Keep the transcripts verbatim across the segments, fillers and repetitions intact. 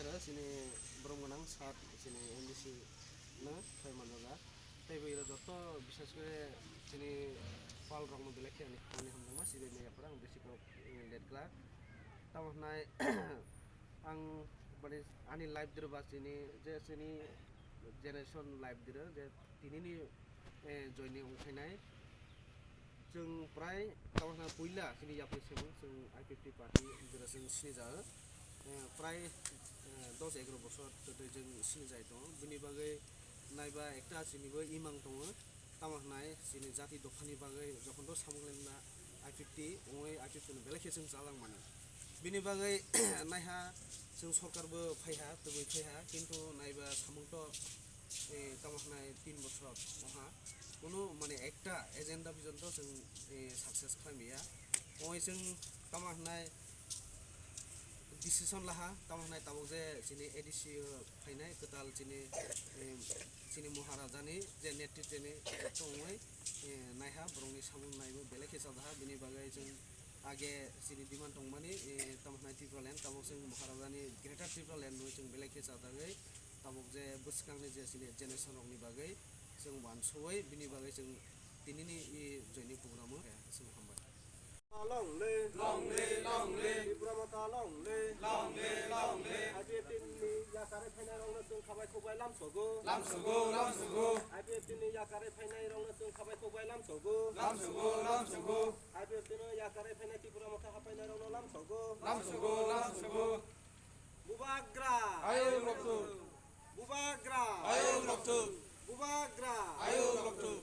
Chini borom gwnang sir, chini M D C no thai manjaga. Tei bo iro joto, bishes kore chini pal rokno belai khe ani, ani hamjakma sibai maya pore ang bisi kok, eh, let glak. Tamo hwnai ang mane ani life diro ba chini je chini generation life diro je tinini, eh, joining wngkhainai. Chwng prai tamo hwnna puila chini yapri semung chwng I P F T party jora chwng sinijak, eh, prai, eh, dos egaroh bosor twtwi chwng sinijai tongo. Bini bagwi naiba ekta chinibo imang tongo, tamo hwnai chini jati dophani bagwi jokhon to samung lemna I P F T wngwi I P F T no belai khe chwng chalangmani. Bini bagwi naiha chwng sorkarbo phaiha, twbwi phaiha, kintu naiba samung to, eh, tamo hwnai tin bosor wngha. Kunu mane ekta agenda bijon to chwng, eh, success khlai maya. Oi chwng tamo hwnai decision laha, tamo hwnai tabuk je chini A D C o phainai kwtal chini, eh, chini Maharajani je netritwni tongwi, eh, naiha borokni samung naibo belai khe chajaha, bini bagwi chwng age chini demand tongmani, eh, tamo hwnai Tipraland, tabuk chwng Maharajani Greater Tipraland no chwng belai khe chajagwi tabuk je bwskangni je chini generation rokni bagwi chwng uansugwi bini bagwi chwng tinini i joining program o, eh, chwng hambai. Long live, long live, long live. Tipra Motha long live, long live, long live. I P F T ni yakarwi phainai rokno chwng khabai khukbai lamsogo. Lamsogo, lamsogo. I P F T ni yakarwi phainai rokno chwng khabai khukbai lamsogo. Lamsogo, lamsogo. I P F T no yakarwi phainai Tipra Motha hapainai rokno lamsogo. Lamsogo, lamsogo. Bubagra. Ayuk rokthum. Bubagra. Ayuk rokthum. Bubagra. Ayuk rokthum.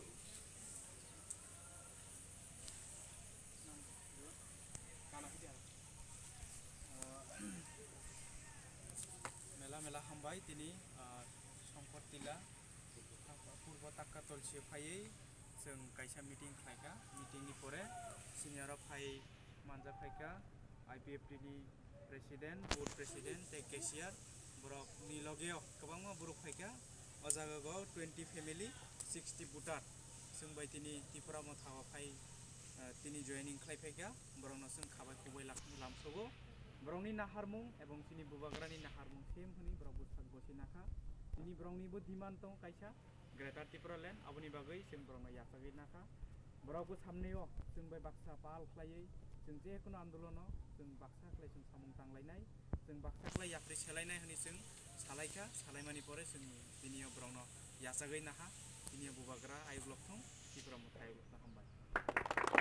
Mela mela hambai tini, ah, Songkor Tila, Purbo Takka Tolsi phaiwi chwng kaisa meeting khlaikha. Meeting ni pore senior o phai manja phaikha I P F T ni president, board president tei cashier, borok ni logeo kwbangma borok phaikha. O jaga o twenty family, sixty voter chwng bai tini Tipra Motha o phai, eh, tini joining khlai phaikha. Borokno chwng khabai khukbai lak-, lamsogo. Borokni naharmung ebong chini bubagrani naharmung same hwnwi borok bwsak gosi nakha. Tini boroknibo demand tongo kaisa, Greater Tipraland, aboni bagwi chwng borokno yachagwi nakha. Borokbo samnio chwng bai baksa pal khlaiwi chwng je kono andolono chwng baksa khlai chwng samung tanglainai, chwng baksa khlai yapri selainai hwnwi chwng salaikha, salaimani pore chwng tinio borokno yachagwi naha, tinio bubagra ayuk lokthung, Tipra Motha ayuk lokthung, hambai.